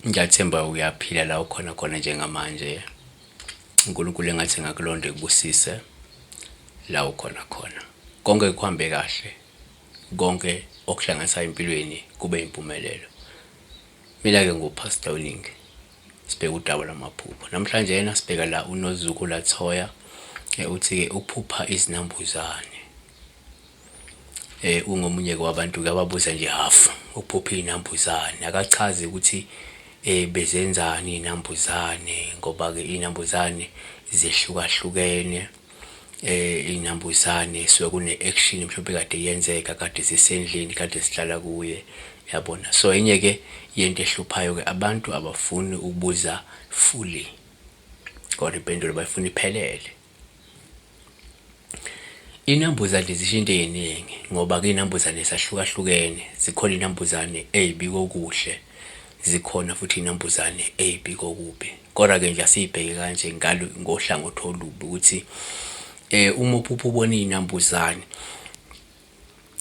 Ngiyathemba uyaphila la ukhona khona njengamanje. uNkulunkulu engathi engakulonda ekubusise la ukhona khona. Konke kuhambe kahle, konke okuhlanganisa empilweni kube impumelelo. Mina-ke nguPastor Uningi, sibheke udaba lwamaphupho. Namhlanje yena sibheka la uNozuko Lathoya uthi-ke uphupha izinambuzane. Ungomunye-ke wabantu-ke ababuza nje hhafu ukuphupha iy'nambuzane. Akachaze ukuthi bezenzani iy'nambuzane ngoba-ke iy'nambuzane zehlukahlukene. Iy'nambuzane suke kune-action mhlawumpe kade yenzeka kade zisendlini kade zihlala kuye yabona. So enye-ke yento ehluphayo-ke abantu abafuni ukubuza fully kodwa impendulo bayifuna iphelele. Inambuzane zisho into ey'ningi ngoba-ke iy'nambuzane zahlukahlukene, zikhona iy'nambuzane ey'bika okuhle, zikhona futhi iy'nambuzane ey'bika okubi. Kodwa-ke nje asiyibheke kanje ngalo ngohlangothi olubi ukuthi uma uphupha ubona iy'nambuzane,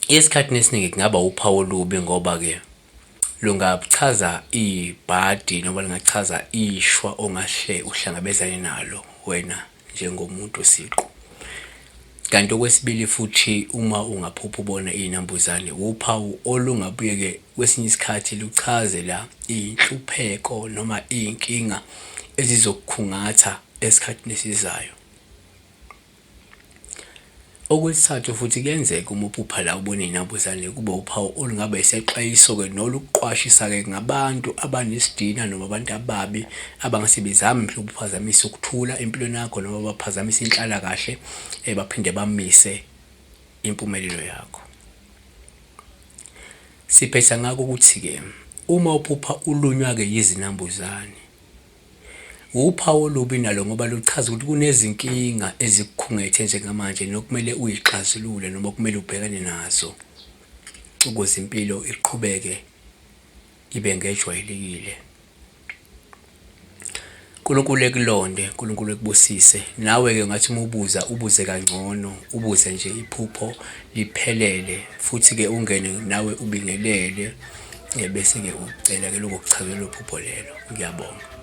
esikhathini esiningi kungaba uphawu olubi ngoba-ke lungachaza ibhadi noma lungachaza ishwa ongahle uhlangabezane nalo wena njengomuntu siqu. Kanti okwesibili futhi uma ungaphupha ubona iy'nambuzane wuphawu olungabuye-ke kwesinye isikhathi luchaze la iy'nhlupheko noma iy'nkinga ezizokukhungatha esikhathini esizayo. Okwesithathu futhi kuyenzeka uma uphupha la ubona iy'nambuzane kube uphawu olungaba isexwayiso-ke nolukuqwashisa-ke ngabantu abanesidina noma abantu ababi abangase bezame mhlawumbe ukuphazamisa ukuthula empilweni yakho noma baphazamise inhlalakahle baphinde bamise impumelelo yakho. Siphetha ngakho ukuthi-ke uma uphupha ulunywa-ke yizinambuzane, wuphawu olubi nalo ngoba luchaza ukuthi kunezinkinga ezikukhungethe njengamanje nokumele uyixazulule noma okumele ubhekane nazo ukuze impilo iqhubeke ibe ngejwayelekile. UNkulunkulu ekulonde, uNkulunkulu ekubusise. Nawe-ke ngathi uma ubuza ubuze kangcono, ubuze nje iphupho liphelele futhi-ke ungene nawe ubingelele bese-ke ucela-ke lokho kuchazela phupho lelo. Ngiyabonga.